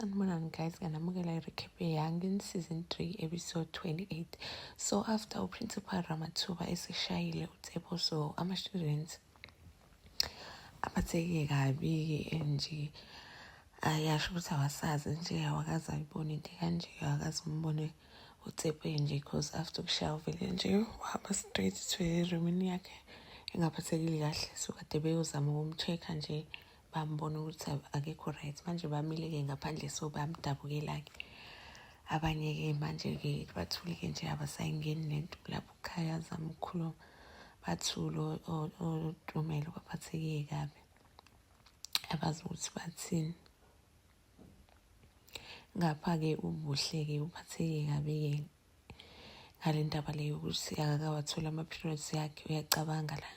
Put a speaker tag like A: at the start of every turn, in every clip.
A: Sanibonani guys, ngiyanamukela i-recap ye-Youngin season 3 episode 28. So after uPrincipal Ramathuba eseshayile uTshepo, so ama-students aphatheke kabi nje, ayasho ukuthi awasazi nje, awakaze ayibone into kanje, awakaze umbone uTshepo nje, because after ukushaya uvele nje wahamba straight to erumini yakhe engaphathekile kahle. So kade beyozama ukum-check-a nje, bambona ukuthi akekho right. Manje bamile-ke ngaphandle, so bayamdabukela-ke abanye-ke. Manje-ke bathule-ke nje, abasayingeni lento. Lapho uKhaya azama ukukhuluma, bathule oTumelo, baphatheke kabi, abazi ukuthi bathini. Ngapha-ke uBuhle-ke uphatheke kabi-ke ngale ndaba leyo ukuthi akakawatholi ama-periods yakhe. Uyacabanga la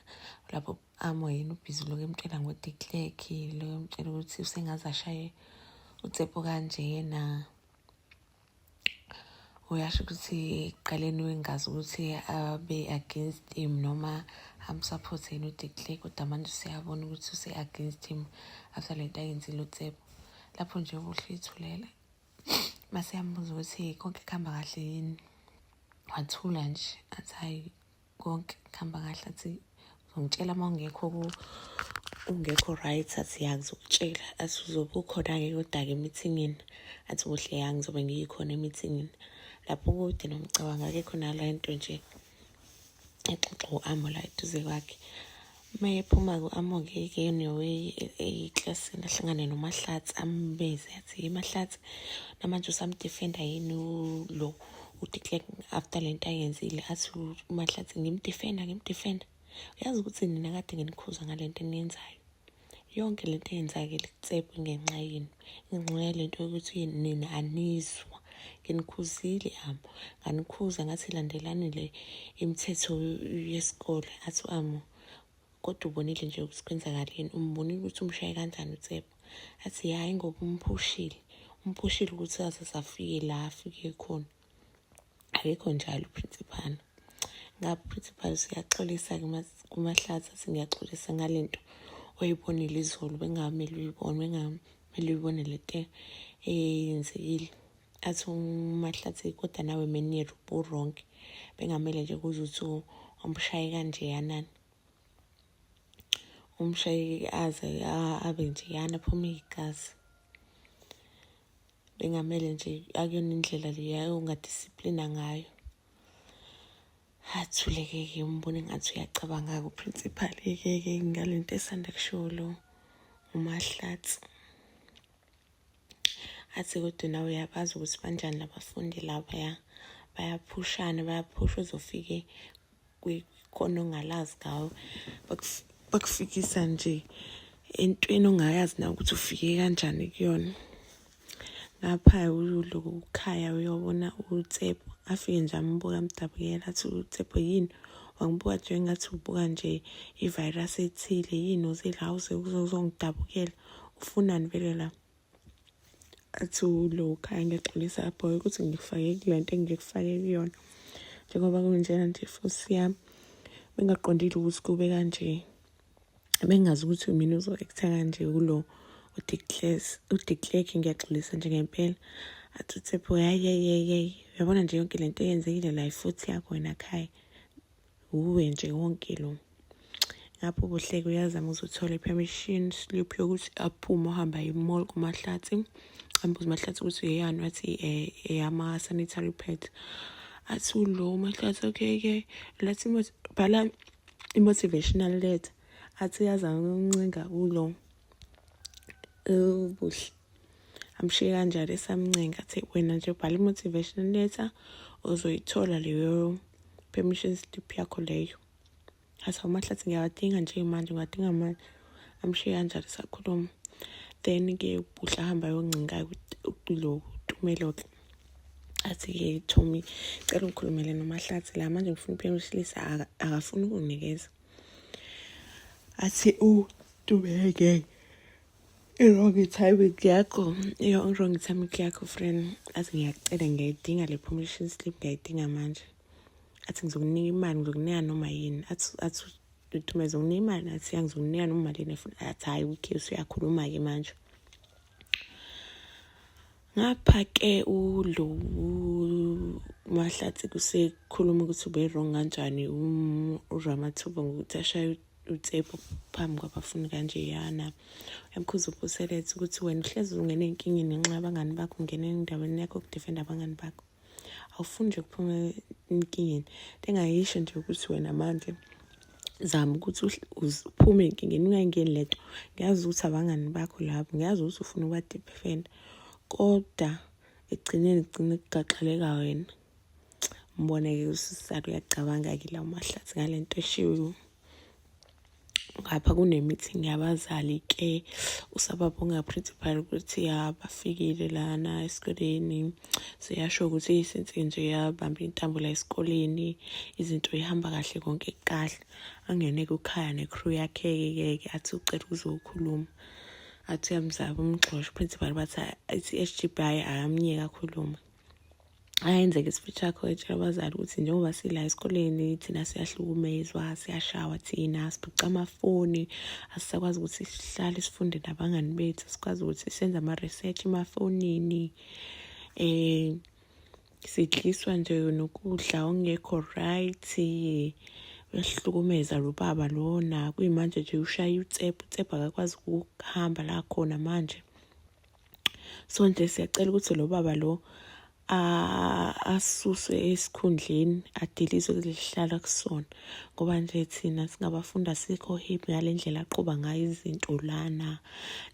A: lapho amo yena ubhizi lokhu emtshela ngo-de Klerk, lokhu emtshela ukuthi usengaze ashaye uTshepo kanjena. Uyasho ukuthi ekuqaleni wengazi ukuthi abe against him noma am-support yena uDe Klerk, kodwa manje useyabona ukuthi use-against him after lento ayenzile uTshepo. Lapho nje uBuhle uyithulele, mase yambuza ukuthi konke kuhamba kahle yini, wathula nje, athi hhayi, konke kuhamba kahle. Athi uzongitshela uma ungekho right. Athi ya, ngizokutshela. Athi uzobe ukhona-ke kodwa-ke emithingini? Athi kuhle, ya, ngizobe ngiyikhona emithingini. Lapho kude nomcabanga, akekho nala nto nje, exoxa u-Amo la eduze kwakhe. Uma ephuma-ke u-Amo-ke ke anyway eklasini, ahlangane noMahlatsi, ambize, athi, "Mahlatsi, namanje usam-defenda yini lo uDe Klerk after lento ayenzile?" Athi uMahlatsi, "Ngim-defenda? Ngim-defenda? Uyazi ukuthi nina kade nginikhuza ngalento eniyenzayo. Yonke lento eyenzakele kuTshepo ngenxa yenu, ngenxa yalento yokuthi nina anizwa. Nginikhuzile Amo, nganikhuza ngathi landelani le imithetho yesikole." Athi u-Amo, "Kodwa ubonile nje ukuthi kwenzakaleni, umbonile ukuthi umshaye kanjani uTshepo?" Athi, "Hhayi, ngoba umphushile, umphushile ukuthi aze afike la afike khona. Akekho njalo uprincipal." Ngapha uprincipal useyaxolisa-ke kuMahlatsi, athi, "Ngiyaxolisa ngale nto oyibonile izolo, bengamele uyibone, bengamele uyibone lento eyenzekile." Athi uMahlatsi, "Kodwa nawe meneer ubu-wrong, bengamele nje kuze uthi umshaye kanjeyanani, umshaye aze abe njeyana, aphume igazi. Bengamele nje, akuyona indlela leya ongadisiplina ngayo." Athuleke-ke, umbone ngathi uyacabanga-ke uprincipal-ke ke ngale nto esanda kushiwo lo uMahlatsi. Athi, "Kodwa nawe uyabazi ukuthi banjani labafundi labaya, bayaphushana, bayaphusha, uzofike kwikhona ongalazi ngawo, bakufikisa nje entweni ongayazi nawe ukuthi ufike kanjani kuyona." Ngapha uloku uKhaya uyobona uTshepo, afike nje ambuka, amdabukela. Athi uTshepo, "Yini wangibuka nje ngathi ubuka nje i-virus ethile? Yini uze la, uze uzongidabukela? Ufunani vele la?" Athi ulo uKhaya, "Ngiyaxolisa boy ukuthi ngikufake kule nto engikufake kuyona. Njengoba kunjena nje, futhi yami bengaqondile ukuthi kube kanje, bengazi ukuthi mina uzo-acta kanje kulo uDe Klerk. Ngiyaxolisa nje ngempela." Athi uTshepo, "Hayi, hayi, hayi, hayi, uyabona nje yonke lento eyenzekile la futhi yakho wena Khaya, uwe nje wonke lo." Ngapho uBuhleke uyazama ukuthi uthole i-permission slip yokuthi aphume, uhamba e-mall kuMahlatsi. Ambuza uMahlatsi ukuthi eyani, wathi eyama-sanitary pads. Athi ulo uMahlatsi, "Okay-ke, lathi bhala i-motivational letter." Athi uyazama ukuncenga ulo uBuhle, amshiye kanjalo esamncenga. Athi, "Wena nje bhala i-motivational letter, uzoyithola leyo permission slip yakho leyo." Athi uMahlatsi, "Ngiyawadinga nje manje, ngiwadinga manje." Amshiye kanjalo esakhuluma. Then-ke uBuhle ahamba ayoncenga lo Tumelo-ke, athi-ke, "Tommy, cela ungikhulumele noMahlatsi la, manje ngifuna i-permission, akafuni ukunginikeza." Athi uTumelo-ke, "I-wrong timing yakho, i-wrong timing yakho, friend." Athi, "Ngiyacela, ngiyayidinga le permission slip, ngiyayidinga manje." Athi, "Ngizokunika imali, ngizokunika noma yini." Athi uTumelo, "Ngizokunika imali?" Athi, "Ya, ngizokunika noma malini." Athi, "Hhayi, okay, usuyakhuluma-ke manje." Ngapha-ke ulo Mahlatsi kusekhuluma ukuthi ube-wrong kanjani uRamathuba ngokuthi ashaye uTshepo phambi kwabafundi kanjeyana. Uyamkhuza uPuseletso ukuthi wena uhlezi ungena ey'nkingeni ngenxa yabangani bakho, ungena endaweni yakho ukudefenda abangani bakho. Awufuni nje ukuphuma enkingeni. Into engayisho nje ukuthi wena manje zama ukuthi uphume enkingeni ungayingeni le nto. Ngiyazi ukuthi abangani bakho labo, ngiyazi ukuthi ufuna ukuba-defend-a kodwa ekugcineni kugcine kugaxeleka wena. Mbone-ke usisale uyacabanga-ke lawo mahlathi ngale nto eshiwo. Ngapha kune-meeting yabazali-ke usababonga principal ukuthi ya bafikile lana esikoleni. Seyasho ukuthi since nje yabamba intambo la esikoleni izinto ihamba kahle konke kukahle. Angene-ke uKhaya ne-crew yakhe-ke ke athi ucela ukuzokhuluma. Athi uyamzama umxosha uprincipal bathi ithi i-S_G_B hhayi akamyeke akhulume. Ayenzeke ispeech yakho etshela abazali ukuthi njengoba sila esikoleni thina siyahlukumezwa, siyashawa thina, siphuca amafoni, asisakwazi ukuthi sihlale sifunde nabangani bethu, sikwazi ukuthi senze ama-research emafonini. Sidliswa nje nokudla okungekho right. Uyasihlukumeza lo baba lona, kuyimanje nje ushaya uTshepo, uTshepo akakwazi ukuhamba la khona manje. So nje siyacela ukuthi lo baba lo asuswe esikhundleni adilizwe kulesi sihlalo akusona ngoba nje thina singabafundi asikho happy ngale ndlela aqhuba ngayo izinto lana.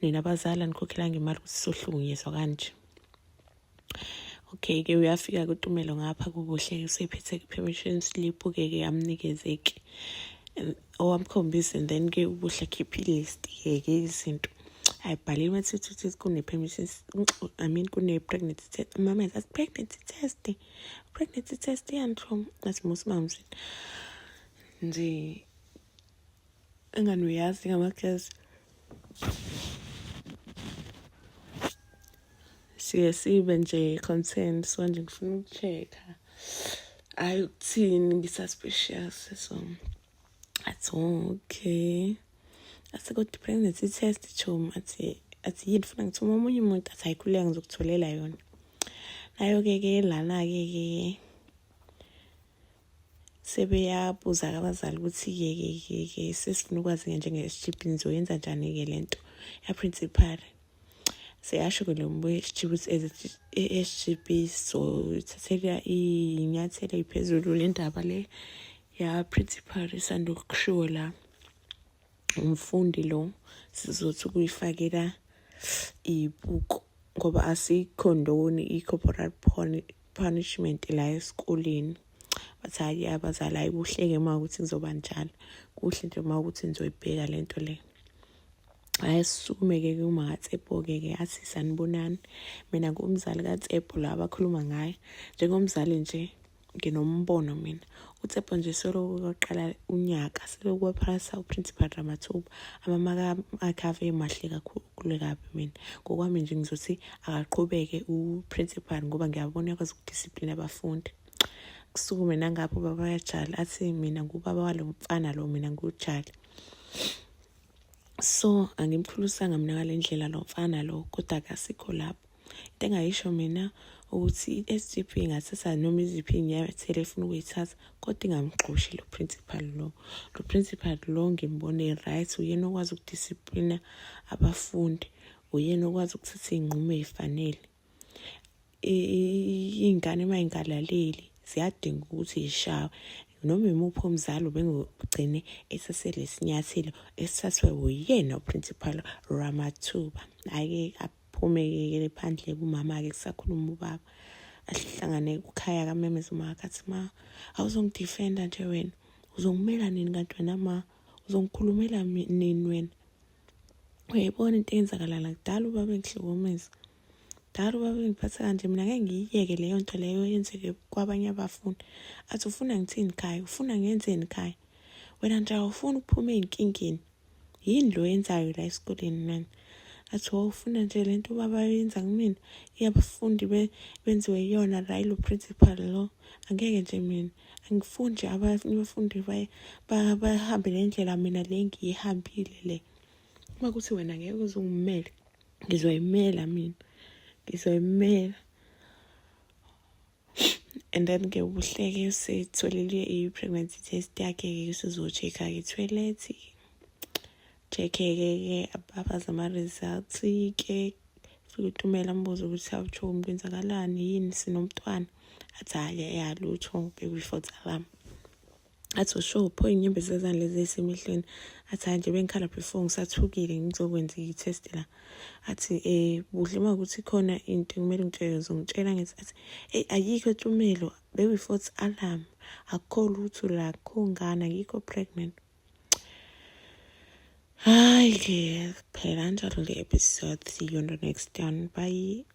A: Nina abazali anikhokhelanga imali ukuthi sohlukunyezwa kanje. Okay-ke uyafika kuTumelo ngapha kuBuhle usephethe i-permission slip-ke ke amnikeze-ke owamkhombisa and then-ke uBuhle akhiphe i-list-ke ke izinto ayibhalile bathi ukuthi kune-permission I mean kune-pregnancy test mama athi pregnancy test pregnancy test yani athi musi mamzini nje engani uyazi ngama-girls siye sibe nje concerned so nje ngifuna uku-check-a hhayi ukuthini ngi-suspicious so athi okay athi kodwa i-pregnancy test chomi athi athi yini funa ngithuma omunye umuntu athi ayikhuleka ngizokutholela yona nayo-ke ke lana-ke ke Sebeyabuza-ke abazali ukuthi-ke ke ke ke sesifuna ukwazi-ke njenge-S_G_B nizoyenza njani-ke le nto ya-principal. Seyasho-ke lo mbuye-S_G ukuthi as e-S_G_B sothathela iy'nyathelo ey'phezulu le ndaba le ya-principal isanda ukushiwo la. Umfundi lo sizothi ukuyifakela iy'buko ngoba asiyikhondoni i-corporal punishment la esikoleni. Bathi hhayi abazali hhayi kuhle-ke uma ukuthi kuzoba njalo, kuhle nje uma ukuthi nizoyibheka le nto le. Hhayi sisukume-ke ke uMakaTshepo-ke ke athi sanibonani, mina ngumzali kaTshepo lo abakhuluma ngaye. Njengomzali nje nginombono mina uTshepo nje selokhu kwaqala unyaka selokhu kwaphasa uPrincipal Ramathuba amamaka akhe ave emahle kakhulu kabi mina ngokwami nje ngizothi akaqhubeke uPrincipal ngoba ngiyabona uyakwazi ukudisiplina abafundi kusukume nangapho ubaba kajali athi mina ngubaba walo mfana lo mina ngujali so angimkhulisanga mina ngale ndlela lo mfana lo kodwa akasikho lapho Into engayisho mina ukuthi i-S_G_B ingathatha noma iziphi iy'nyathelo efuna ukuy'thatha kodwa ingamxoshi lo principal lo. Lo principal lo ngimbone right uyena okwazi ukudisiplina abafundi, uyena okwazi ukuthatha iy'nqumo ey'fanele. Iy'ngane uma y'ngalaleli ziyadinga ukuthi y'shawe noma imuphi umzali ubengogcine ethathe lesi nyathelo esithathwe uyena uprincipal Ramathuba. Hhayi-ke Phumekekele phandle kumama-ke kusakhuluma ubaba. Ahlangane kukhaya kamemeza umakhe athi ma awuzongidefenda nje wena. Uzongimela nini kanti wena ma? Uzongikhulumela nini wena? Uyayibona into eyenzakala la kudala ubaba engihlukumeza. Kudala ubaba engiphatha kanje mina ngeke ngiyiyeke leyo nto leyo yenzeke kwabanye abafundi. Athi ufuna ngithini khaya? Ufuna ngenzeni khaya? Wena nje awufuni ukuphuma ey'nkingeni. Yini lo yenzayo la esikoleni mani? Athi wawufuna nje le nto ubaba ayoyenza kumina iyabafundi benziwe iyona la ilo principal lo angeke nje mina angifuni nje abanye abafundi bahambe le ndlela mina le ngiyihambile le uma kuthi wena ngeke uze ungimele ngizoyimela mina. Ngizoyimela. And then ke uBuhleke usetholile i-pregnancy test yakhe-ke, usezo-check-a-ke i-toilet, check-ke ke ababaze ama-results-ke. Fike uTumela ambuze ukuthi hawu chomi, kwenzakalani, yini, sinomntwana? Athi hhayi, yalutho, bekuyi-false alarm. Athi usho pho iy'nyembezi zezani lezi ey'semehlweni? Athi hhayi nje bengikhala before, ngisathukile, ngizokwenza i-test la. Athi Buhle, uma ukuthi khona into kumele ngitshele, uzongitshela. Ngithi athi eyi, ayikho Tumelo, bekuyi-false alarm, akukho lutho la, akukho ngane, akikho pregnant. Hhayi-ke, phela kanjalo le episode. See you on the next one, bye.